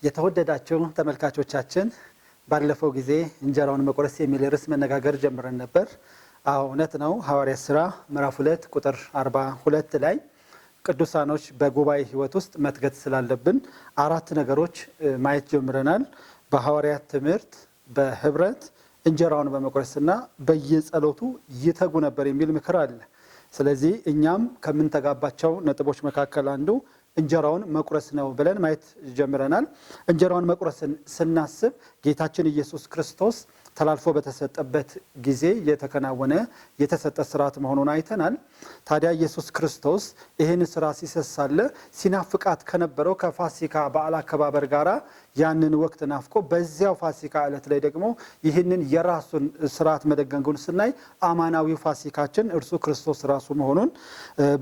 የተወደዳችሁ ተመልካቾቻችን፣ ባለፈው ጊዜ እንጀራውን መቁረስ የሚል ርዕስ መነጋገር ጀምረን ነበር። አዎ፣ እውነት ነው። ሐዋርያት ሥራ ምዕራፍ 2 ቁጥር 42 ላይ ቅዱሳኖች በጉባኤ ሕይወት ውስጥ መትገት ስላለብን አራት ነገሮች ማየት ጀምረናል። በሐዋርያት ትምህርት፣ በህብረት፣ እንጀራውን በመቁረስና በየጸሎቱ ይተጉ ነበር የሚል ምክር አለ። ስለዚህ እኛም ከምንተጋባቸው ነጥቦች መካከል አንዱ እንጀራውን መቁረስ ነው ብለን ማየት ጀምረናል። እንጀራውን መቁረስን ስናስብ ጌታችን ኢየሱስ ክርስቶስ ተላልፎ በተሰጠበት ጊዜ የተከናወነ የተሰጠ ስርዓት መሆኑን አይተናል። ታዲያ ኢየሱስ ክርስቶስ ይህን ስራ ሲሰሳለ ሲናፍቃት ከነበረው ከፋሲካ በዓል አከባበር ጋራ ያንን ወቅት ናፍቆ በዚያው ፋሲካ ዕለት ላይ ደግሞ ይህንን የራሱን ስርዓት መደገንጉን ስናይ አማናዊው ፋሲካችን እርሱ ክርስቶስ ራሱ መሆኑን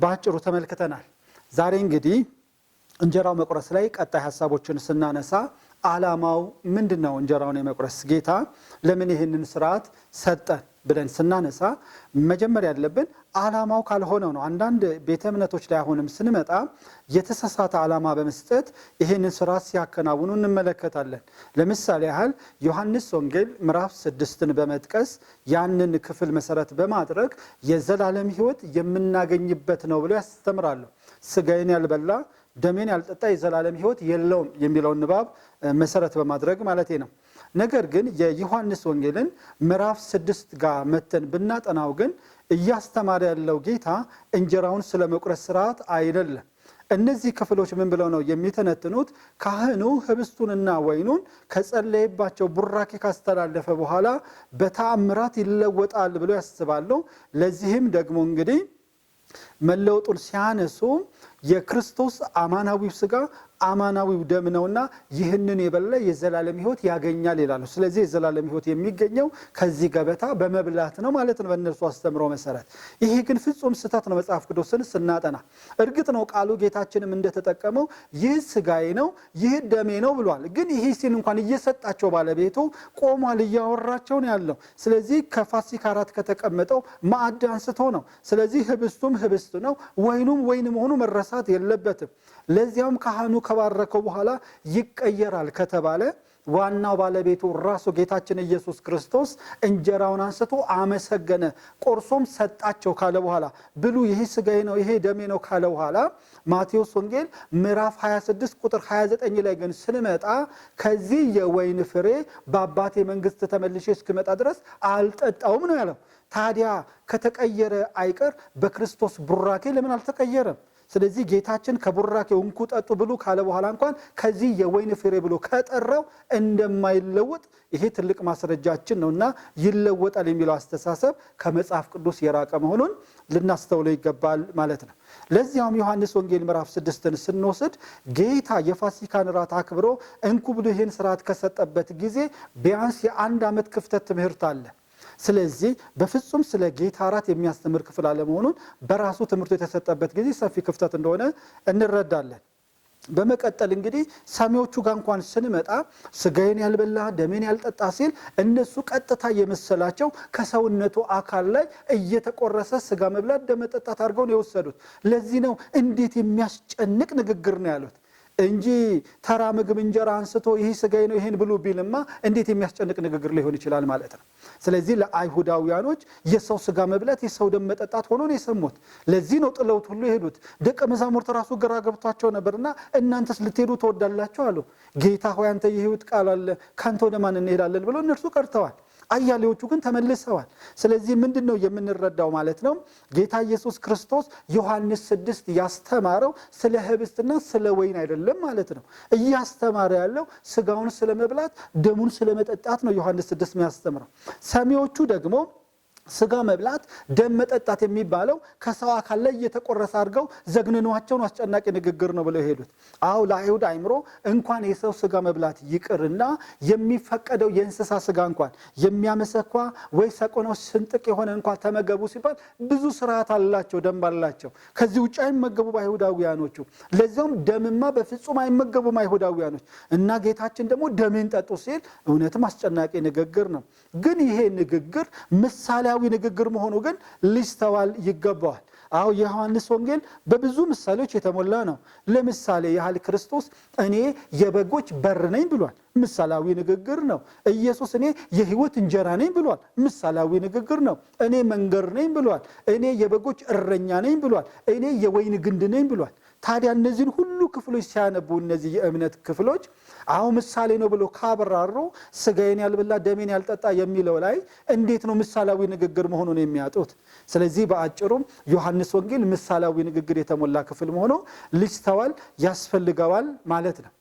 በአጭሩ ተመልክተናል። ዛሬ እንግዲህ እንጀራው መቁረስ ላይ ቀጣይ ሀሳቦችን ስናነሳ ዓላማው ምንድን ነው? እንጀራውን የመቁረስ ጌታ ለምን ይህንን ስርዓት ሰጠን ብለን ስናነሳ መጀመሪያ ያለብን ዓላማው ካልሆነው ነው። አንዳንድ ቤተ እምነቶች ላይ አሁንም ስንመጣ የተሳሳተ ዓላማ በመስጠት ይህንን ስርዓት ሲያከናውኑ እንመለከታለን። ለምሳሌ ያህል ዮሐንስ ወንጌል ምዕራፍ 6ን በመጥቀስ ያንን ክፍል መሰረት በማድረግ የዘላለም ሕይወት የምናገኝበት ነው ብለው ያስተምራሉ። ስጋዬን ያልበላ ደሜን ያልጠጣ የዘላለም ሕይወት የለውም የሚለውን ንባብ መሰረት በማድረግ ማለት ነው። ነገር ግን የዮሐንስ ወንጌልን ምዕራፍ 6 ጋር መተን ብናጠናው ግን እያስተማረ ያለው ጌታ እንጀራውን ስለ መቁረስ ስርዓት አይደለም። እነዚህ ክፍሎች ምን ብለው ነው የሚተነትኑት? ካህኑ ህብስቱንና ወይኑን ከጸለየባቸው ቡራኬ ካስተላለፈ በኋላ በተአምራት ይለወጣል ብለው ያስባሉ። ለዚህም ደግሞ እንግዲህ መለወጡን ሲያነሱ የክርስቶስ አማናዊው ስጋ አማናዊው ደም ነውና ይህንን የበላ የዘላለም ሕይወት ያገኛል ይላሉ። ስለዚህ የዘላለም ሕይወት የሚገኘው ከዚህ ገበታ በመብላት ነው ማለት ነው በእነርሱ አስተምሮ መሰረት። ይሄ ግን ፍጹም ስህተት ነው መጽሐፍ ቅዱስን ስናጠና። እርግጥ ነው ቃሉ ጌታችንም እንደተጠቀመው ይህ ስጋዬ ነው ይህ ደሜ ነው ብሏል። ግን ይሄ ሲል እንኳን እየሰጣቸው ባለቤቱ ቆሟል፣ እያወራቸው ነው ያለው። ስለዚህ ከፋሲካ እራት ከተቀመጠው ማዕድ አንስቶ ነው። ስለዚህ ህብስቱም ህብስት ነው፣ ወይኑም ወይን መሆኑ መረሳት የለበትም። ለዚያውም ካህኑ ከባረከው በኋላ ይቀየራል ከተባለ ዋናው ባለቤቱ ራሱ ጌታችን ኢየሱስ ክርስቶስ እንጀራውን አንስቶ አመሰገነ፣ ቆርሶም ሰጣቸው ካለ በኋላ ብሉ፣ ይሄ ስጋዬ ነው ይሄ ደሜ ነው ካለ በኋላ ማቴዎስ ወንጌል ምዕራፍ 26 ቁጥር 29 ላይ ግን ስንመጣ ከዚህ የወይን ፍሬ በአባቴ መንግስት ተመልሼ እስክመጣ ድረስ አልጠጣውም ነው ያለው። ታዲያ ከተቀየረ አይቀር በክርስቶስ ቡራኬ ለምን አልተቀየረም? ስለዚህ ጌታችን ከቡራኬው እንኩ ጠጡ ብሉ ካለ በኋላ እንኳን ከዚህ የወይን ፍሬ ብሎ ከጠራው እንደማይለወጥ ይሄ ትልቅ ማስረጃችን ነውና ይለወጣል የሚለው አስተሳሰብ ከመጽሐፍ ቅዱስ የራቀ መሆኑን ልናስተውለው ይገባል ማለት ነው። ለዚያውም ዮሐንስ ወንጌል ምዕራፍ 6ን ስንወስድ ጌታ የፋሲካን ራት አክብሮ እንኩ ብሎ ይህን ስርዓት ከሰጠበት ጊዜ ቢያንስ የአንድ ዓመት ክፍተት ትምህርት አለ። ስለዚህ በፍጹም ስለ ጌታ እራት የሚያስተምር ክፍል አለመሆኑን በራሱ ትምህርቱ የተሰጠበት ጊዜ ሰፊ ክፍተት እንደሆነ እንረዳለን። በመቀጠል እንግዲህ ሰሚዎቹ ጋር እንኳን ስንመጣ ስጋዬን ያልበላ ደሜን ያልጠጣ ሲል እነሱ ቀጥታ የመሰላቸው ከሰውነቱ አካል ላይ እየተቆረሰ ስጋ መብላት ደም መጠጣት አድርገው ነው የወሰዱት። ለዚህ ነው እንዴት የሚያስጨንቅ ንግግር ነው ያሉት እንጂ ተራ ምግብ እንጀራ አንስቶ ይህ ስጋዬ ነው ይህን ብሉ ቢልማ እንዴት የሚያስጨንቅ ንግግር ሊሆን ይችላል ማለት ነው። ስለዚህ ለአይሁዳውያኖች የሰው ስጋ መብላት የሰው ደም መጠጣት ሆኖ ነው የሰሙት። ለዚህ ነው ጥለውት ሁሉ የሄዱት። ደቀ መዛሙርት ራሱ ግራ ገብቷቸው ነበርና እናንተስ ልትሄዱ ትወዳላችሁ አሉ። ጌታ ሆይ አንተ የሕይወት ቃል አለ፣ ከአንተ ወደ ማን እንሄዳለን ብለው እነርሱ ቀርተዋል። አያሌዎቹ ግን ተመልሰዋል። ስለዚህ ምንድን ነው የምንረዳው ማለት ነው? ጌታ ኢየሱስ ክርስቶስ ዮሐንስ 6 ያስተማረው ስለ ህብስትና ስለ ወይን አይደለም ማለት ነው። እያስተማረ ያለው ስጋውን ስለ መብላት ደሙን ስለ መጠጣት ነው ዮሐንስ 6 የሚያስተምረው። ሰሚዎቹ ደግሞ ስጋ መብላት ደም መጠጣት የሚባለው ከሰው አካል ላይ እየተቆረሰ አድርገው ዘግንኗቸው ነው፣ አስጨናቂ ንግግር ነው ብለው የሄዱት። አዎ ለአይሁድ አይምሮ እንኳን የሰው ስጋ መብላት ይቅርና የሚፈቀደው የእንስሳ ስጋ እንኳን የሚያመሰኳ ወይ ሰቆኖ ስንጥቅ የሆነ እንኳን ተመገቡ ሲባል ብዙ ስርዓት አላቸው፣ ደንብ አላቸው። ከዚህ ውጭ አይመገቡም አይሁዳውያኖቹ። ለዚያውም ደምማ በፍጹም አይመገቡም አይሁዳውያኖች። እና ጌታችን ደግሞ ደሜን ጠጡ ሲል እውነትም አስጨናቂ ንግግር ነው። ግን ይሄ ንግግር ምሳሌያዊ ንግግር መሆኑ ግን ሊስተዋል ይገባዋል። አዎ የዮሐንስ ወንጌል በብዙ ምሳሌዎች የተሞላ ነው። ለምሳሌ ያህል ክርስቶስ እኔ የበጎች በር ነኝ ብሏል። ምሳሌያዊ ንግግር ነው። ኢየሱስ እኔ የሕይወት እንጀራ ነኝ ብሏል። ምሳሌያዊ ንግግር ነው። እኔ መንገድ ነኝ ብሏል። እኔ የበጎች እረኛ ነኝ ብሏል። እኔ የወይን ግንድ ነኝ ብሏል። ታዲያ እነዚህን ሁሉ ክፍሎች ሲያነቡ እነዚህ የእምነት ክፍሎች አሁን ምሳሌ ነው ብሎ ካብራሩ ስጋዬን ያልበላ ደሜን ያልጠጣ የሚለው ላይ እንዴት ነው ምሳሌያዊ ንግግር መሆኑን የሚያጡት? ስለዚህ በአጭሩም ዮሐንስ ወንጌል ምሳሌያዊ ንግግር የተሞላ ክፍል መሆኑ ሊስተዋል ያስፈልገዋል ማለት ነው።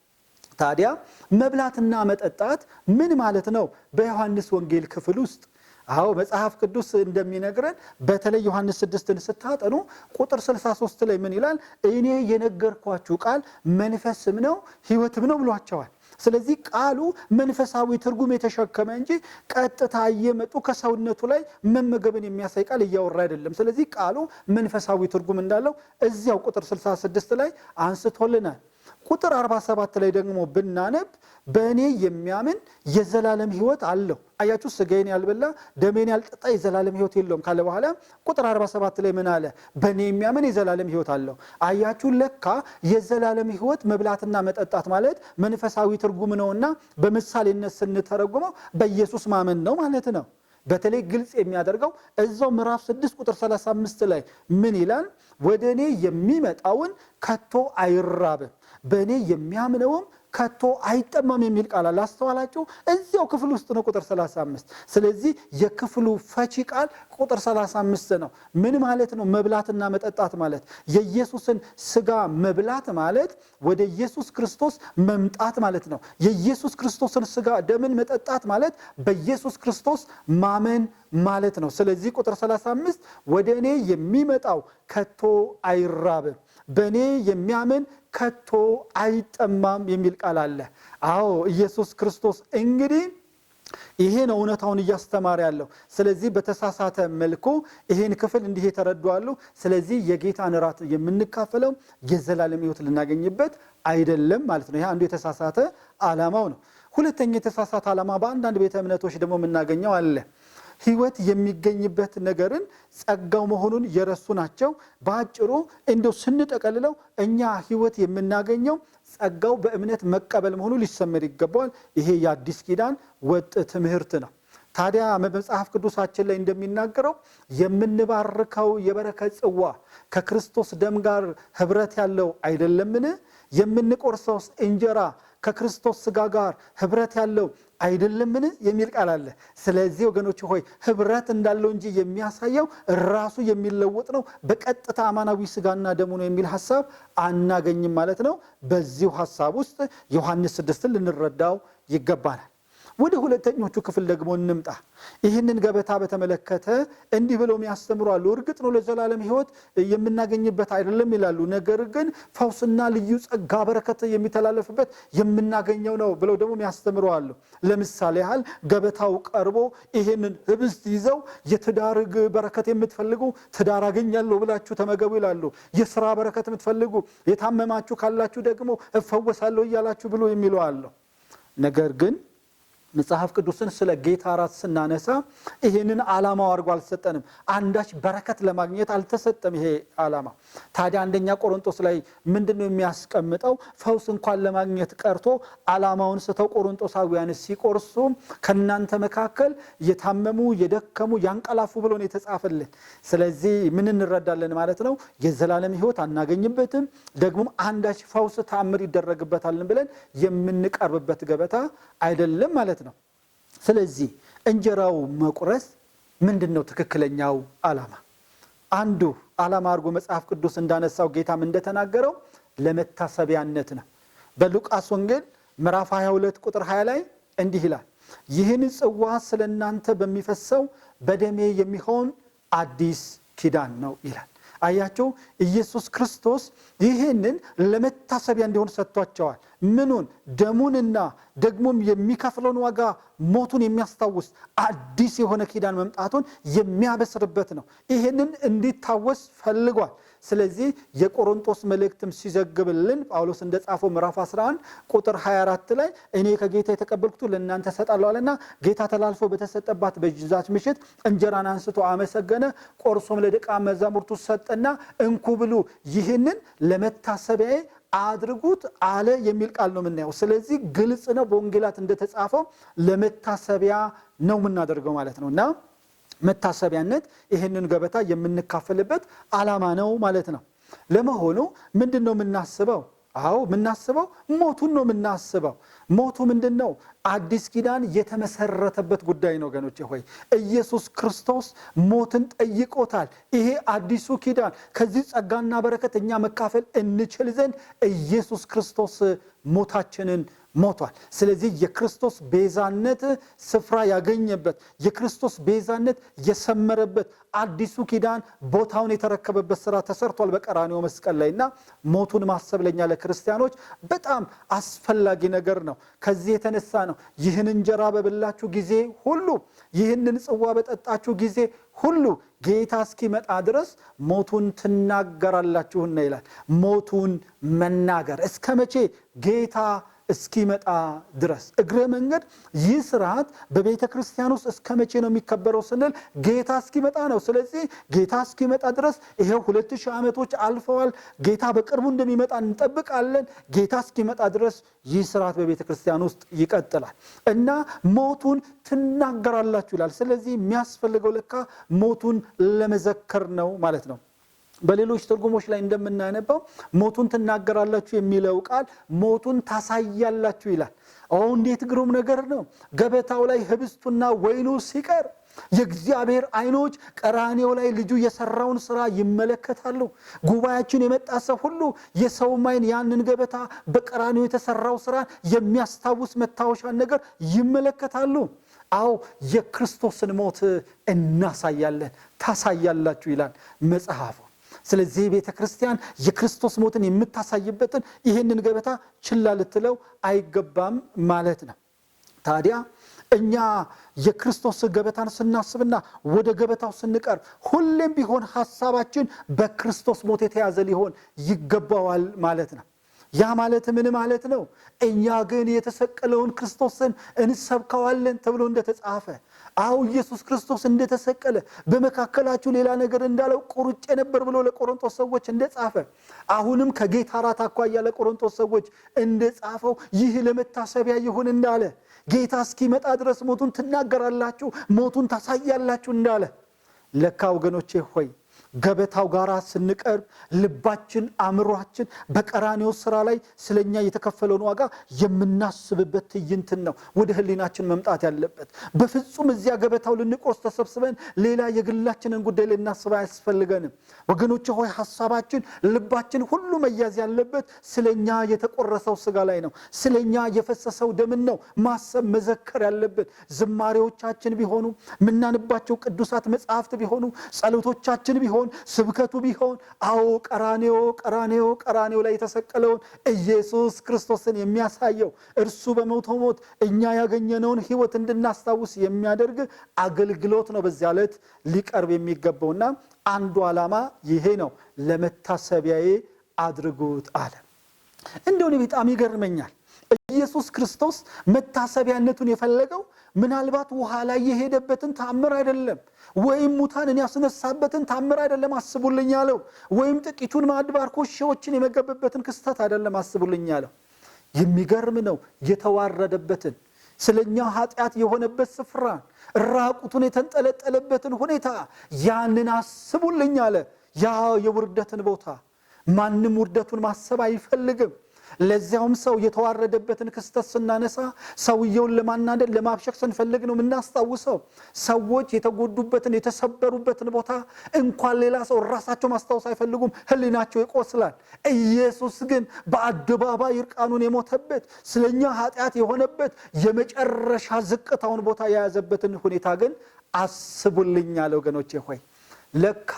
ታዲያ መብላትና መጠጣት ምን ማለት ነው በዮሐንስ ወንጌል ክፍል ውስጥ? አዎ መጽሐፍ ቅዱስ እንደሚነግረን በተለይ ዮሐንስ 6ን ስታጠኑ ቁጥር 63 ላይ ምን ይላል? እኔ የነገርኳችሁ ቃል መንፈስም ነው ሕይወትም ነው ብሏቸዋል። ስለዚህ ቃሉ መንፈሳዊ ትርጉም የተሸከመ እንጂ ቀጥታ እየመጡ ከሰውነቱ ላይ መመገብን የሚያሳይ ቃል እያወራ አይደለም። ስለዚህ ቃሉ መንፈሳዊ ትርጉም እንዳለው እዚያው ቁጥር 66 ላይ አንስቶልናል። ቁጥር 47 ላይ ደግሞ ብናነብ በእኔ የሚያምን የዘላለም ሕይወት አለው። አያችሁ፣ ስጋዬን ያልበላ ደሜን ያልጠጣ የዘላለም ሕይወት የለውም ካለ በኋላ ቁጥር 47 ላይ ምን አለ? በእኔ የሚያምን የዘላለም ሕይወት አለው። አያችሁ፣ ለካ የዘላለም ሕይወት መብላትና መጠጣት ማለት መንፈሳዊ ትርጉም ነውና በምሳሌነት ስንተረጉመው በኢየሱስ ማመን ነው ማለት ነው። በተለይ ግልጽ የሚያደርገው እዛው ምዕራፍ 6 ቁጥር 35 ላይ ምን ይላል? ወደ እኔ የሚመጣውን ከቶ አይራብም፣ በእኔ የሚያምነውም ከቶ አይጠማም የሚል ቃል አለ። አስተዋላችሁ? እዚያው ክፍል ውስጥ ነው ቁጥር 35። ስለዚህ የክፍሉ ፈቺ ቃል ቁጥር 35 ነው። ምን ማለት ነው? መብላትና መጠጣት ማለት የኢየሱስን ስጋ መብላት ማለት ወደ ኢየሱስ ክርስቶስ መምጣት ማለት ነው። የኢየሱስ ክርስቶስን ስጋ ደምን መጠጣት ማለት በኢየሱስ ክርስቶስ ማመን ማለት ነው። ስለዚህ ቁጥር 35 ወደ እኔ የሚመጣው ከቶ አይራብም፣ በእኔ የሚያምን ከቶ አይጠማም የሚል ቃል አለ። አዎ ኢየሱስ ክርስቶስ እንግዲህ ይሄ ነው እውነታውን እያስተማረ ያለው። ስለዚህ በተሳሳተ መልኩ ይሄን ክፍል እንዲህ የተረዱ አሉ። ስለዚህ የጌታን እራት የምንካፈለው የዘላለም ሕይወት ልናገኝበት አይደለም ማለት ነው። ይሄ አንዱ የተሳሳተ ዓላማው ነው። ሁለተኛ የተሳሳተ ዓላማ በአንዳንድ ቤተ እምነቶች ደግሞ የምናገኘው አለ። ሕይወት የሚገኝበት ነገርን ጸጋው መሆኑን የረሱ ናቸው። በአጭሩ እንደው ስንጠቀልለው እኛ ሕይወት የምናገኘው ጸጋው በእምነት መቀበል መሆኑ ሊሰመር ይገባዋል። ይሄ የአዲስ ኪዳን ወጥ ትምህርት ነው። ታዲያ መጽሐፍ ቅዱሳችን ላይ እንደሚናገረው የምንባርከው የበረከት ጽዋ ከክርስቶስ ደም ጋር ኅብረት ያለው አይደለምን? የምንቆርሰውስ እንጀራ ከክርስቶስ ሥጋ ጋር ኅብረት ያለው አይደለምን? የሚል ቃል አለ። ስለዚህ ወገኖች ሆይ ኅብረት እንዳለው እንጂ የሚያሳየው ራሱ የሚለወጥ ነው፣ በቀጥታ አማናዊ ሥጋና ደሙ ነው የሚል ሐሳብ አናገኝም ማለት ነው። በዚሁ ሐሳብ ውስጥ ዮሐንስ 6ን ልንረዳው ይገባናል። ወደ ሁለተኞቹ ክፍል ደግሞ እንምጣ። ይህንን ገበታ በተመለከተ እንዲህ ብለው የሚያስተምሩ አሉ። እርግጥ ነው ለዘላለም ሕይወት የምናገኝበት አይደለም ይላሉ። ነገር ግን ፈውስና ልዩ ጸጋ በረከት የሚተላለፍበት የምናገኘው ነው ብለው ደግሞ የሚያስተምሩ አሉ። ለምሳሌ ያህል ገበታው ቀርቦ ይህንን ህብስት ይዘው የትዳር በረከት የምትፈልጉ ትዳር አገኛለሁ ብላችሁ ተመገቡ ይላሉ። የስራ በረከት የምትፈልጉ፣ የታመማችሁ ካላችሁ ደግሞ እፈወሳለሁ እያላችሁ ብሎ የሚሉ አሉ። ነገር ግን መጽሐፍ ቅዱስን ስለ ጌታ እራት ስናነሳ ይሄንን ዓላማው አድርጎ አልሰጠንም። አንዳች በረከት ለማግኘት አልተሰጠም ይሄ ዓላማ። ታዲያ አንደኛ ቆሮንቶስ ላይ ምንድነው የሚያስቀምጠው? ፈውስ እንኳን ለማግኘት ቀርቶ ዓላማውን ስተው ቆሮንቶሳውያን ሲቆርሱ ከናንተ መካከል የታመሙ የደከሙ ያንቀላፉ ብሎ ነው የተጻፈልን። ስለዚህ ምን እንረዳለን ማለት ነው? የዘላለም ሕይወት አናገኝበትም፣ ደግሞም አንዳች ፈውስ ተአምር ይደረግበታል ብለን የምንቀርብበት ገበታ አይደለም ማለት ነው። ስለዚህ እንጀራው መቁረስ ምንድነው ትክክለኛው ዓላማ? አንዱ ዓላማ አድርጎ መጽሐፍ ቅዱስ እንዳነሳው ጌታም እንደተናገረው ለመታሰቢያነት ነው። በሉቃስ ወንጌል ምዕራፍ 22 ቁጥር 20 ላይ እንዲህ ይላል፣ ይህን ጽዋ ስለናንተ በሚፈሰው በደሜ የሚሆን አዲስ ኪዳን ነው ይላል። አያቸው፣ ኢየሱስ ክርስቶስ ይህንን ለመታሰቢያ እንዲሆን ሰጥቷቸዋል። ምኑን? ደሙንና ደግሞም የሚከፍለውን ዋጋ ሞቱን የሚያስታውስ አዲስ የሆነ ኪዳን መምጣቱን የሚያበስርበት ነው። ይህንን እንዲታወስ ፈልጓል። ስለዚህ የቆሮንቶስ መልእክትም ሲዘግብልን ጳውሎስ እንደጻፈው ምዕራፍ 11 ቁጥር 24 ላይ እኔ ከጌታ የተቀበልኩት ለእናንተ እሰጣለሁ አለና ጌታ ተላልፎ በተሰጠባት በዛች ምሽት እንጀራን አንስቶ አመሰገነ፣ ቆርሶም ለደቀ መዛሙርቱ ሰጠና እንኩ ብሉ፣ ይህንን ለመታሰቢያዬ አድርጉት አለ የሚል ቃል ነው የምናየው። ስለዚህ ግልጽ ነው፣ በወንጌላት እንደተጻፈው ለመታሰቢያ ነው የምናደርገው ማለት ነው እና መታሰቢያነት ይህንን ገበታ የምንካፈልበት ዓላማ ነው ማለት ነው። ለመሆኑ ምንድን ነው የምናስበው? አዎ የምናስበው ሞቱን ነው የምናስበው። ሞቱ ምንድን ነው? አዲስ ኪዳን የተመሰረተበት ጉዳይ ነው ወገኖቼ ሆይ፣ ኢየሱስ ክርስቶስ ሞትን ጠይቆታል። ይሄ አዲሱ ኪዳን ከዚህ ጸጋና በረከት እኛ መካፈል እንችል ዘንድ ኢየሱስ ክርስቶስ ሞታችንን ሞቷል። ስለዚህ የክርስቶስ ቤዛነት ስፍራ ያገኘበት፣ የክርስቶስ ቤዛነት የሰመረበት፣ አዲሱ ኪዳን ቦታውን የተረከበበት ስራ ተሰርቷል በቀራንዮ መስቀል ላይ እና ሞቱን ማሰብ ለኛ ለክርስቲያኖች በጣም አስፈላጊ ነገር ነው። ከዚህ የተነሳ ነው ይህን እንጀራ በበላችሁ ጊዜ ሁሉ፣ ይህንን ጽዋ በጠጣችሁ ጊዜ ሁሉ ጌታ እስኪመጣ ድረስ ሞቱን ትናገራላችሁና ይላል። ሞቱን መናገር እስከ መቼ? ጌታ እስኪመጣ ድረስ። እግረ መንገድ ይህ ስርዓት በቤተ ክርስቲያን ውስጥ እስከ መቼ ነው የሚከበረው ስንል ጌታ እስኪመጣ ነው። ስለዚህ ጌታ እስኪመጣ ድረስ ይሄው 2000 ዓመቶች አልፈዋል። ጌታ በቅርቡ እንደሚመጣ እንጠብቃለን። ጌታ እስኪመጣ ድረስ ይህ ስርዓት በቤተ ክርስቲያን ውስጥ ይቀጥላል እና ሞቱን ትናገራላችሁ ይላል። ስለዚህ የሚያስፈልገው ለካ ሞቱን ለመዘከር ነው ማለት ነው። በሌሎች ትርጉሞች ላይ እንደምናነባው ሞቱን ትናገራላችሁ የሚለው ቃል ሞቱን ታሳያላችሁ ይላል። ኦ እንዴት ግሩም ነገር ነው! ገበታው ላይ ህብስቱና ወይኑ ሲቀር የእግዚአብሔር ዓይኖች ቀራንዮ ላይ ልጁ የሰራውን ስራ ይመለከታሉ። ጉባኤያችን የመጣ ሰው ሁሉ የሰውም ዓይን ያንን ገበታ በቀራንዮ የተሰራው ስራ የሚያስታውስ መታወሻን ነገር ይመለከታሉ። አዎ የክርስቶስን ሞት እናሳያለን፣ ታሳያላችሁ ይላል መጽሐፉ። ስለዚህ ቤተ ክርስቲያን የክርስቶስ ሞትን የምታሳይበትን ይህንን ገበታ ችላ ልትለው አይገባም ማለት ነው። ታዲያ እኛ የክርስቶስ ገበታን ስናስብና ወደ ገበታው ስንቀርብ ሁሌም ቢሆን ሐሳባችን በክርስቶስ ሞት የተያዘ ሊሆን ይገባዋል ማለት ነው። ያ ማለት ምን ማለት ነው? እኛ ግን የተሰቀለውን ክርስቶስን እንሰብከዋለን ተብሎ እንደተጻፈ፣ አዎ ኢየሱስ ክርስቶስ እንደተሰቀለ በመካከላችሁ ሌላ ነገር እንዳለው ቆርጬ ነበር ብሎ ለቆሮንቶስ ሰዎች እንደጻፈ፣ አሁንም ከጌታ እራት አኳያ ለቆሮንቶስ ሰዎች እንደጻፈው ይህ ለመታሰቢያ ይሁን እንዳለ፣ ጌታ እስኪመጣ ድረስ ሞቱን ትናገራላችሁ፣ ሞቱን ታሳያላችሁ እንዳለ፣ ለካ ወገኖቼ ሆይ ገበታው ጋር ስንቀርብ ልባችን አእምሯችን በቀራንዮ ስራ ላይ ስለኛ የተከፈለውን ዋጋ የምናስብበት ትዕይንትን ነው ወደ ሕሊናችን መምጣት ያለበት። በፍጹም እዚያ ገበታው ልንቆርስ ተሰብስበን ሌላ የግላችንን ጉዳይ ልናስብ አያስፈልገንም። ወገኖች ሆይ ሐሳባችን፣ ልባችን ሁሉ መያዝ ያለበት ስለኛ የተቆረሰው ስጋ ላይ ነው። ስለኛ የፈሰሰው ደምን ነው ማሰብ መዘከር ያለበት። ዝማሬዎቻችን ቢሆኑ፣ ምናንባቸው ቅዱሳት መጽሐፍት ቢሆኑ፣ ጸሎቶቻችን ቢሆን፣ ስብከቱ ቢሆን፣ አዎ ቀራንዮ ቀራንዮ ቀራንዮ ላይ የተሰቀለውን ኢየሱስ ክርስቶስን የሚያሳየው እርሱ በሞተው ሞት እኛ ያገኘነውን ሕይወት እንድናስታውስ የሚያደርግ አገልግሎት ነው በዚያ ዕለት ሊቀርብ የሚገባውና አንዱ ዓላማ ይሄ ነው። ለመታሰቢያዬ አድርጉት አለ። እንደው እኔ በጣም ይገርመኛል። ኢየሱስ ክርስቶስ መታሰቢያነቱን የፈለገው ምናልባት ውሃ ላይ የሄደበትን ታምር አይደለም፣ ወይም ሙታንን ያስነሳበትን ታምር አይደለም አስቡልኝ ያለው፣ ወይም ጥቂቱን ማዕድ ባርኮ ሺዎችን የመገበበትን ክስተት አይደለም አስቡልኝ ያለው። የሚገርም ነው። የተዋረደበትን ስለኛ ኃጢአት የሆነበት ስፍራን ራቁቱን የተንጠለጠለበትን ሁኔታ ያንን አስቡልኝ አለ። ያ የውርደትን ቦታ ማንም ውርደቱን ማሰብ አይፈልግም። ለዚያውም ሰው የተዋረደበትን ክስተት ስናነሳ ሰውየውን ለማናደድ ለማብሸቅ ስንፈልግ ነው የምናስታውሰው። ሰዎች የተጎዱበትን የተሰበሩበትን ቦታ እንኳን ሌላ ሰው ራሳቸው ማስታወስ አይፈልጉም፣ ሕሊናቸው ይቆስላል። ኢየሱስ ግን በአደባባይ እርቃኑን የሞተበት ስለኛ ኃጢአት የሆነበት የመጨረሻ ዝቅታውን ቦታ የያዘበትን ሁኔታ ግን አስቡልኝ አለ። ወገኖቼ ሆይ ለካ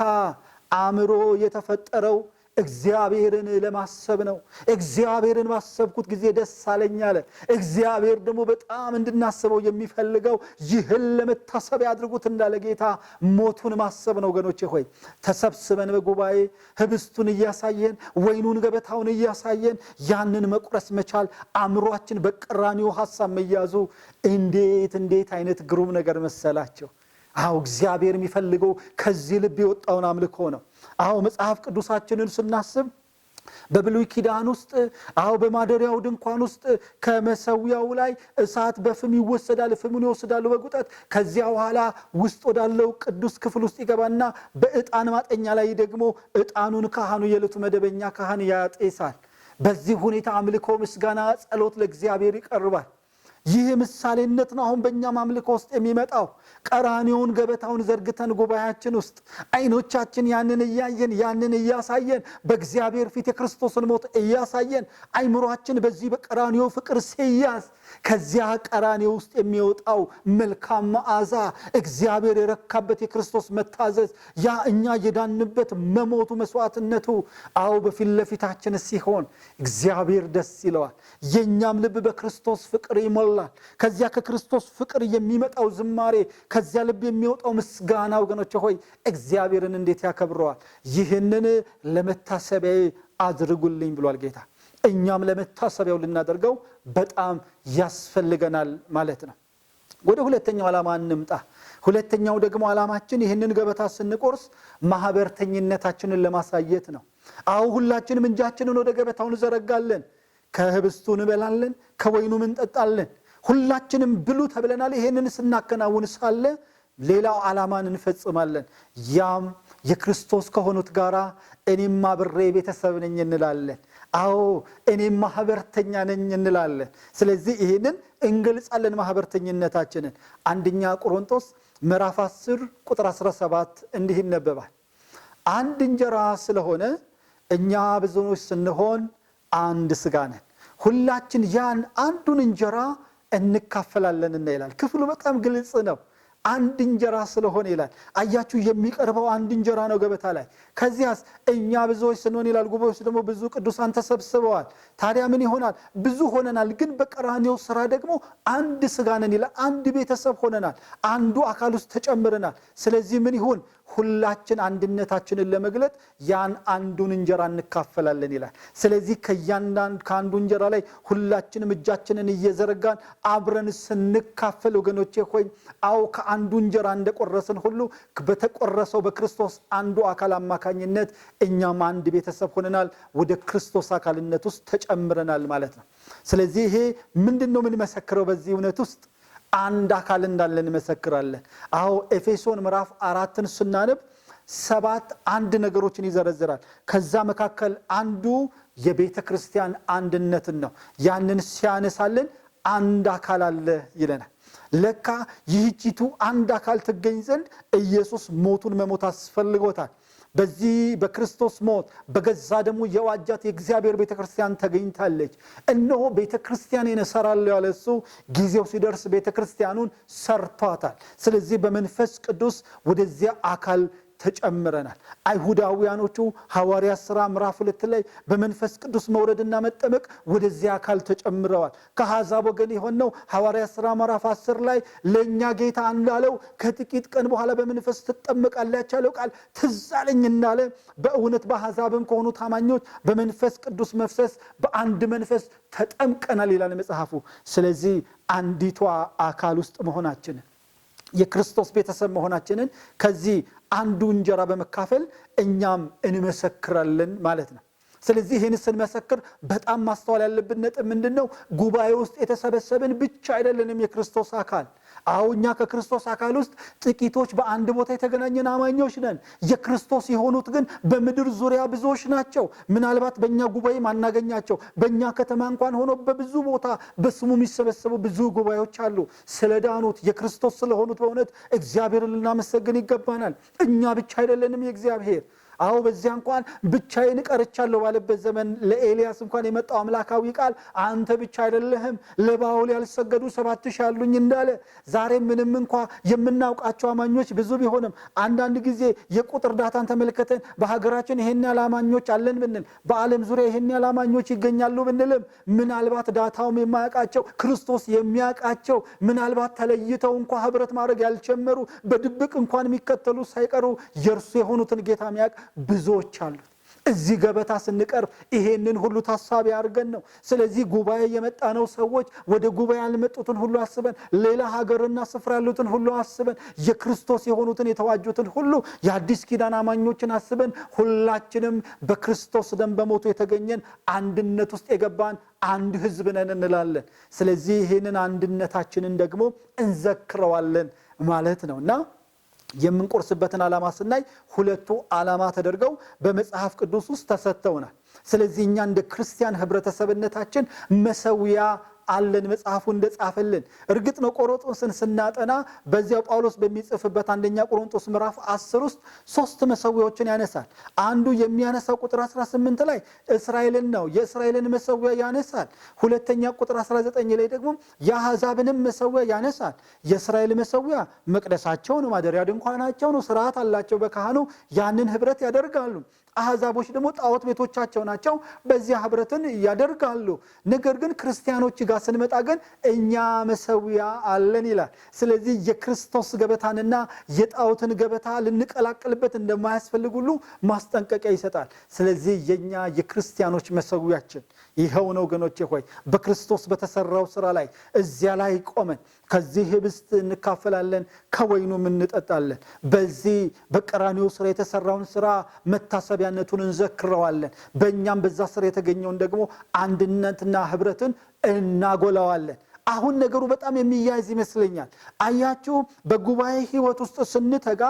አእምሮ የተፈጠረው እግዚአብሔርን ለማሰብ ነው። እግዚአብሔርን ባሰብኩት ጊዜ ደስ አለኝ አለ። እግዚአብሔር ደግሞ በጣም እንድናስበው የሚፈልገው ይህን ለመታሰቢያ አድርጉት እንዳለ ጌታ ሞቱን ማሰብ ነው። ወገኖቼ ሆይ ተሰብስበን በጉባኤ ህብስቱን እያሳየን ወይኑን ገበታውን እያሳየን ያንን መቁረስ መቻል፣ አእምሯችን በቀራንዮ ሐሳብ መያዙ እንዴት እንዴት አይነት ግሩም ነገር መሰላቸው። አዎ እግዚአብሔር የሚፈልገው ከዚህ ልብ የወጣውን አምልኮ ነው። አዎ መጽሐፍ ቅዱሳችንን ስናስብ በብሉይ ኪዳን ውስጥ አዎ በማደሪያው ድንኳን ውስጥ ከመሰዊያው ላይ እሳት በፍም ይወሰዳል። ፍሙን ይወስዳሉ በጉጠት። ከዚያ በኋላ ውስጥ ወዳለው ቅዱስ ክፍል ውስጥ ይገባና በዕጣን ማጠኛ ላይ ደግሞ ዕጣኑን ካህኑ የዕለቱ መደበኛ ካህን ያጤሳል። በዚህ ሁኔታ አምልኮ፣ ምስጋና፣ ጸሎት ለእግዚአብሔር ይቀርባል። ይህ ምሳሌነት ነው። አሁን በእኛም አምልኮ ውስጥ የሚመጣው ቀራንዮውን ገበታውን ዘርግተን ጉባኤያችን ውስጥ አይኖቻችን ያንን እያየን ያንን እያሳየን በእግዚአብሔር ፊት የክርስቶስን ሞት እያሳየን አይምሯችን በዚህ በቀራንዮ ፍቅር ሲያዝ ከዚያ ቀራንዮ ውስጥ የሚወጣው መልካም መዓዛ፣ እግዚአብሔር የረካበት የክርስቶስ መታዘዝ፣ ያ እኛ የዳንበት መሞቱ መስዋዕትነቱ አዎ በፊት ለፊታችን ሲሆን እግዚአብሔር ደስ ይለዋል። የእኛም ልብ በክርስቶስ ፍቅር ይሞላል። ከዚያ ከክርስቶስ ፍቅር የሚመጣው ዝማሬ፣ ከዚያ ልብ የሚወጣው ምስጋና ወገኖች ሆይ እግዚአብሔርን እንዴት ያከብረዋል። ይህንን ለመታሰቢያዬ አድርጉልኝ ብሏል ጌታ። እኛም ለመታሰቢያው ልናደርገው በጣም ያስፈልገናል ማለት ነው። ወደ ሁለተኛው ዓላማ እንምጣ። ሁለተኛው ደግሞ ዓላማችን ይህንን ገበታ ስንቆርስ ማህበርተኝነታችንን ለማሳየት ነው። አዎ ሁላችንም እጃችንን ወደ ገበታው እንዘረጋለን፣ ከህብስቱ እንበላለን፣ ከወይኑም እንጠጣለን። ሁላችንም ብሉ ተብለናል። ይሄንን ስናከናውን ሳለ ሌላው ዓላማን እንፈጽማለን። ያም የክርስቶስ ከሆኑት ጋራ እኔም አብሬ ቤተሰብ ነኝ እንላለን። አዎ እኔም ማህበርተኛ ነኝ እንላለን። ስለዚህ ይሄንን እንገልጻለን ማህበርተኝነታችንን። አንደኛ ቆሮንቶስ ምዕራፍ 10 ቁጥር 17 እንዲህ ይነበባል። አንድ እንጀራ ስለሆነ እኛ ብዙዎች ስንሆን አንድ ስጋ ነን፣ ሁላችን ያን አንዱን እንጀራ እንካፈላለንና ይላል። ክፍሉ በጣም ግልጽ ነው። አንድ እንጀራ ስለሆነ ይላል። አያችሁ፣ የሚቀርበው አንድ እንጀራ ነው ገበታ ላይ። ከዚያስ እኛ ብዙዎች ስንሆን ይላል። ጉባኤ ውስጥ ደግሞ ብዙ ቅዱሳን ተሰብስበዋል። ታዲያ ምን ይሆናል? ብዙ ሆነናል፣ ግን በቀራንዮው ስራ ደግሞ አንድ ስጋ ነን ይላል። አንድ ቤተሰብ ሆነናል። አንዱ አካል ውስጥ ተጨምረናል። ስለዚህ ምን ይሁን? ሁላችን አንድነታችንን ለመግለጥ ያን አንዱን እንጀራ እንካፈላለን ይላል። ስለዚህ ከእያንዳንዱ ከአንዱ እንጀራ ላይ ሁላችንም እጃችንን እየዘረጋን አብረን ስንካፈል ወገኖቼ ሆይ አዎ ከአንዱ እንጀራ እንደቆረስን ሁሉ በተቆረሰው በክርስቶስ አንዱ አካል አማካኝነት እኛም አንድ ቤተሰብ ሆነናል፣ ወደ ክርስቶስ አካልነት ውስጥ ተጨምረናል ማለት ነው። ስለዚህ ይሄ ምንድነው የምንመሰክረው? በዚህ እውነት ውስጥ አንድ አካል እንዳለን እንመሰክራለን። አዎ ኤፌሶን ምዕራፍ 4ን ስናነብ 7 አንድ ነገሮችን ይዘረዝራል። ከዛ መካከል አንዱ የቤተክርስቲያን አንድነትን ነው። ያንን ሲያነሳልን አንድ አካል አለ ይለናል። ለካ ይህቺቱ አንድ አካል ትገኝ ዘንድ ኢየሱስ ሞቱን መሞት አስፈልጎታል። በዚህ በክርስቶስ ሞት በገዛ ደሙ የዋጃት የእግዚአብሔር ቤተክርስቲያን ተገኝታለች። እነሆ ቤተክርስቲያኔን እሰራለሁ ያለ እሱ ጊዜው ሲደርስ ቤተክርስቲያኑን ሰርቷታል። ስለዚህ በመንፈስ ቅዱስ ወደዚያ አካል ተጨምረናል። አይሁዳውያኖቹ ሐዋርያት ሥራ ምዕራፍ 2 ላይ በመንፈስ ቅዱስ መውረድና መጠመቅ ወደዚያ አካል ተጨምረዋል። ከአሕዛብ ወገን የሆነው ሐዋርያት ሥራ ምዕራፍ 10 ላይ ለኛ ጌታ እንዳለው ከጥቂት ቀን በኋላ በመንፈስ ትጠመቃላችሁ ያለው ቃል ትዝ አለኝ እንዳለ በእውነት በአሕዛብም ከሆኑ ታማኞች በመንፈስ ቅዱስ መፍሰስ በአንድ መንፈስ ተጠምቀናል ይላል መጽሐፉ። ስለዚህ አንዲቷ አካል ውስጥ መሆናችንን የክርስቶስ ቤተሰብ መሆናችንን ከዚህ አንዱ እንጀራ በመካፈል እኛም እንመሰክራለን ማለት ነው። ስለዚህ ይህን ስንመሰክር በጣም ማስተዋል ያለብን ነጥብ ምንድነው? ጉባኤ ውስጥ የተሰበሰብን ብቻ አይደለንም የክርስቶስ አካል። አዎ እኛ ከክርስቶስ አካል ውስጥ ጥቂቶች በአንድ ቦታ የተገናኘን አማኞች ነን። የክርስቶስ የሆኑት ግን በምድር ዙሪያ ብዙዎች ናቸው። ምናልባት በእኛ ጉባኤ ማናገኛቸው፣ በእኛ ከተማ እንኳን ሆኖ በብዙ ቦታ በስሙ የሚሰበሰቡ ብዙ ጉባኤዎች አሉ። ስለዳኑት የክርስቶስ ስለሆኑት በእውነት እግዚአብሔርን ልናመሰግን ይገባናል። እኛ ብቻ አይደለንም የእግዚአብሔር። አዎ በዚያ እንኳን ብቻዬን ቀርቻለሁ ባለበት ዘመን ለኤልያስ እንኳን የመጣው አምላካዊ ቃል አንተ ብቻ አይደለህም፣ ለባኦል ያልሰገዱ 7000 አሉኝ እንዳለ፣ ዛሬ ምንም እንኳ የምናውቃቸው አማኞች ብዙ ቢሆንም አንዳንድ ጊዜ የቁጥር data ን ተመልከተን በሀገራችን ይሄን ያህል አማኞች አለን ብንል፣ በዓለም ዙሪያ ይሄን ያህል አማኞች ይገኛሉ ብንልም፣ ምናልባት data ውም የማያውቃቸው ክርስቶስ የሚያውቃቸው፣ ምናልባት ተለይተው እንኳ ህብረት ማድረግ ያልጀመሩ፣ በድብቅ እንኳን የሚከተሉ ሳይቀሩ የእርሱ የሆኑትን ጌታ የሚያውቅ ብዙዎች አሉት። እዚህ ገበታ ስንቀርብ ይሄንን ሁሉ ታሳቢ አድርገን ነው። ስለዚህ ጉባኤ የመጣነው ሰዎች ወደ ጉባኤ ያልመጡትን ሁሉ አስበን፣ ሌላ ሀገርና ስፍራ ያሉትን ሁሉ አስበን፣ የክርስቶስ የሆኑትን የተዋጁትን ሁሉ፣ የአዲስ ኪዳን አማኞችን አስበን፣ ሁላችንም በክርስቶስ ደም በሞቱ የተገኘን፣ አንድነት ውስጥ የገባን አንድ ህዝብ ነን እንላለን። ስለዚህ ይሄንን አንድነታችንን ደግሞ እንዘክረዋለን ማለት ነው። እና የምንቆርስበትን ዓላማ ስናይ ሁለቱ ዓላማ ተደርገው በመጽሐፍ ቅዱስ ውስጥ ተሰጥተውናል። ስለዚህ እኛ እንደ ክርስቲያን ህብረተሰብነታችን መሰዊያ አለን፣ መጽሐፉ እንደጻፈልን። እርግጥ ነው ቆሮንቶስን ስናጠና በዚያው ጳውሎስ በሚጽፍበት አንደኛ ቆሮንቶስ ምዕራፍ 10 ውስጥ 3 መሰዊያዎችን ያነሳል። አንዱ የሚያነሳው ቁጥር 18 ላይ እስራኤልን ነው፣ የእስራኤልን መሰዊያ ያነሳል። ሁለተኛ ቁጥር 19 ላይ ደግሞ የአሕዛብንም መሰዊያ ያነሳል። የእስራኤል መሰዊያ መቅደሳቸው ነው፣ ማደሪያ ድንኳናቸው ነው፣ ስርዓት አላቸው፣ በካህኑ ያንን ህብረት ያደርጋሉ። አሕዛቦች ደግሞ ጣዖት ቤቶቻቸው ናቸው፣ በዚያ ህብረትን ያደርጋሉ። ነገር ግን ክርስቲያኖች ጋር ስንመጣ ግን እኛ መሰዊያ አለን ይላል። ስለዚህ የክርስቶስ ገበታንና የጣዖትን ገበታ ልንቀላቅልበት እንደማያስፈልግ ሁሉ ማስጠንቀቂያ ይሰጣል። ስለዚህ የኛ የክርስቲያኖች መሰዊያችን ይኸው ነው ወገኖቼ ሆይ፣ በክርስቶስ በተሰራው ስራ ላይ እዚያ ላይ ቆመን ከዚህ ህብስት እንካፈላለን፣ ከወይኑም እንጠጣለን። በዚህ በቀራንዮ ስራ የተሰራውን ስራ መታሰቢያነቱን እንዘክረዋለን። በእኛም በዛ ስራ የተገኘውን ደግሞ አንድነትና ህብረትን እናጎላዋለን። አሁን ነገሩ በጣም የሚያያዝ ይመስለኛል። አያችሁ፣ በጉባኤ ህይወት ውስጥ ስንተጋ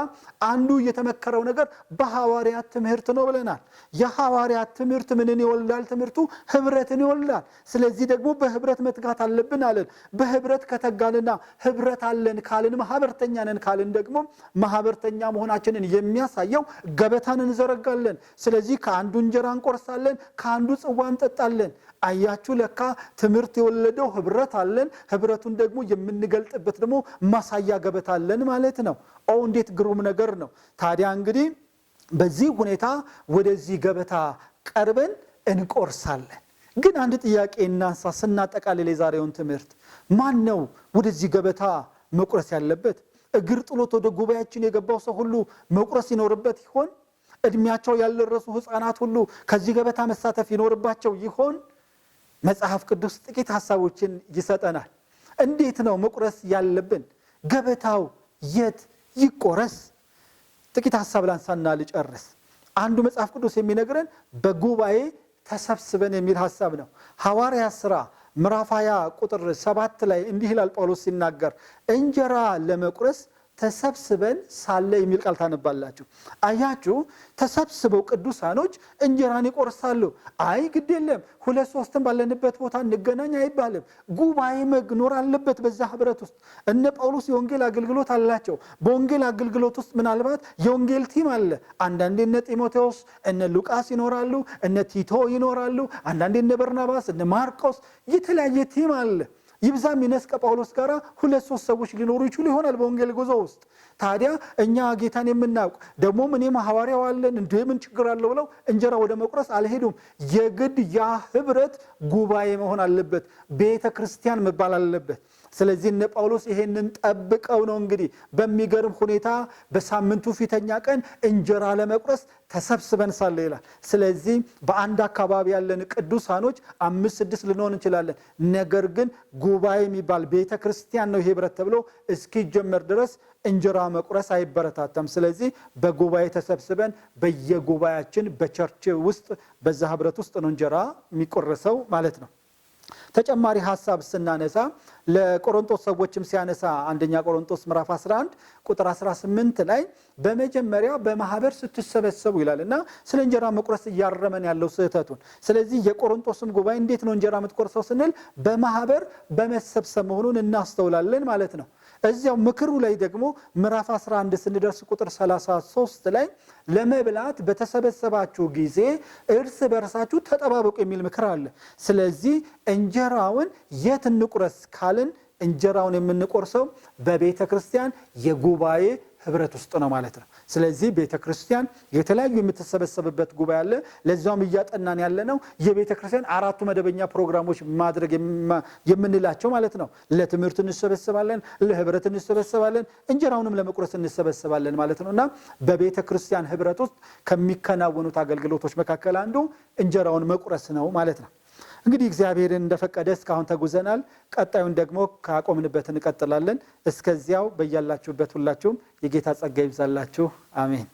አንዱ የተመከረው ነገር በሐዋርያት ትምህርት ነው ብለናል። የሐዋርያት ትምህርት ምንን ይወልዳል? ትምህርቱ ህብረትን ይወልዳል። ስለዚህ ደግሞ በህብረት መትጋት አለብን አለን። በህብረት ከተጋንና ህብረት አለን ካልን፣ ማህበርተኛ ነን ካልን ደግሞ ማህበርተኛ መሆናችንን የሚያሳየው ገበታን እንዘረጋለን። ስለዚህ ከአንዱ እንጀራ እንቆርሳለን፣ ከአንዱ ጽዋ እንጠጣለን። አያችሁ፣ ለካ ትምህርት የወለደው ህብረት አለን። ህብረቱን ደግሞ የምንገልጥበት ደግሞ ማሳያ ገበታ አለን ማለት ነው። ኦ እንዴት ግሩም ነገር ነው። ታዲያ እንግዲህ በዚህ ሁኔታ ወደዚህ ገበታ ቀርበን እንቆርሳለን። ግን አንድ ጥያቄ እናንሳ ስናጠቃልል የዛሬውን ትምህርት። ማን ነው ወደዚህ ገበታ መቁረስ ያለበት? እግር ጥሎት ወደ ጉባኤያችን የገባው ሰው ሁሉ መቁረስ ይኖርበት ይሆን? እድሜያቸው ያልደረሱ ህፃናት ሁሉ ከዚህ ገበታ መሳተፍ ይኖርባቸው ይሆን? መጽሐፍ ቅዱስ ጥቂት ሐሳቦችን ይሰጠናል። እንዴት ነው መቁረስ ያለብን? ገበታው የት ይቆረስ? ጥቂት ሐሳብ ላንሳና ልጨርስ። አንዱ መጽሐፍ ቅዱስ የሚነግረን በጉባኤ ተሰብስበን የሚል ሐሳብ ነው። ሐዋርያት ሥራ ምዕራፍ 20 ቁጥር 7 ላይ እንዲህ ይላል ጳውሎስ ሲናገር፣ እንጀራ ለመቁረስ ተሰብስበን ሳለ የሚል ቃል ታነባላችሁ። አያችሁ፣ ተሰብስበው ቅዱሳኖች እንጀራን ይቆርሳሉ። አይ ግድ የለም ሁለት ሶስትም ባለንበት ቦታ እንገናኝ አይባልም። ጉባኤ መኖር አለበት በዛ ህብረት ውስጥ። እነ ጳውሎስ የወንጌል አገልግሎት አላቸው። በወንጌል አገልግሎት ውስጥ ምናልባት የወንጌል team አለ። አንዳንዴ እነ ጢሞቴዎስ እነ ሉቃስ ይኖራሉ፣ እነ ቲቶ ይኖራሉ፣ አንዳንዴ እነ በርናባስ እነ ማርቆስ፣ የተለያየ team አለ። ይብዛም ይነስ ከጳውሎስ ጋር ሁለት ሶስት ሰዎች ሊኖሩ ይችሉ ይሆናል በወንጌል ጉዞ ውስጥ። ታዲያ እኛ ጌታን የምናውቅ ደግሞም እኔም ሐዋርያው አለን እንዴ ምን ችግር አለው ብለው እንጀራ ወደ መቁረስ አልሄዱም። የግድ ያ ህብረት ጉባኤ መሆን አለበት፣ ቤተ ክርስቲያን መባል አለበት። ስለዚህ እነ ጳውሎስ ይሄንን ጠብቀው ነው እንግዲህ በሚገርም ሁኔታ በሳምንቱ ፊተኛ ቀን እንጀራ ለመቁረስ ተሰብስበን ሳለ ይላል። ስለዚህ በአንድ አካባቢ ያለን ቅዱሳኖች 5 6 ልንሆን እንችላለን። ነገር ግን ጉባኤ የሚባል ቤተ ክርስቲያን ነው ይሄ ህብረት ተብሎ እስኪጀመር ድረስ እንጀራ መቁረስ አይበረታታም። ስለዚህ በጉባኤ ተሰብስበን በየጉባኤያችን በ church ውስጥ በዛ ህብረት ውስጥ ነው እንጀራ የሚቆረሰው ማለት ነው። ተጨማሪ ሐሳብ ስናነሳ ለቆሮንቶስ ሰዎችም ሲያነሳ አንደኛ ቆሮንቶስ ምዕራፍ 11 ቁጥር 18 ላይ በመጀመሪያ በማህበር ስትሰበሰቡ ይላልና ስለ እንጀራ መቁረስ እያረመን ያለው ስህተቱን። ስለዚህ የቆሮንቶስም ጉባኤ እንዴት ነው እንጀራ የምትቆርሰው ስንል በማህበር በመሰብሰብ መሆኑን እናስተውላለን ማለት ነው። እዚያው ምክሩ ላይ ደግሞ ምዕራፍ 11 ስንደርስ ቁጥር 33 ላይ ለመብላት በተሰበሰባችሁ ጊዜ እርስ በርሳችሁ ተጠባበቁ የሚል ምክር አለ። ስለዚህ እንጀራውን የት እንቁረስ ካልን እንጀራውን የምንቆርሰው በቤተ ክርስቲያን የጉባኤ ህብረት ውስጥ ነው ማለት ነው። ስለዚህ ቤተ ክርስቲያን የተለያዩ የምትሰበሰብበት ጉባኤ አለ። ለዛውም እያጠናን ያለ ነው የቤተ ክርስቲያን አራቱ መደበኛ ፕሮግራሞች ማድረግ የምንላቸው ማለት ነው። ለትምህርት እንሰበሰባለን፣ ለህብረት እንሰበሰባለን፣ እንጀራውንም ለመቁረስ እንሰበሰባለን ማለት ነው እና በቤተ ክርስቲያን ህብረት ውስጥ ከሚከናወኑት አገልግሎቶች መካከል አንዱ እንጀራውን መቁረስ ነው ማለት ነው። እንግዲህ እግዚአብሔርን እንደፈቀደ እስካሁን ተጉዘናል። ቀጣዩን ደግሞ ካቆምንበት እንቀጥላለን። እስከዚያው በያላችሁበት ሁላችሁም የጌታ ጸጋ ይብዛላችሁ። አሜን።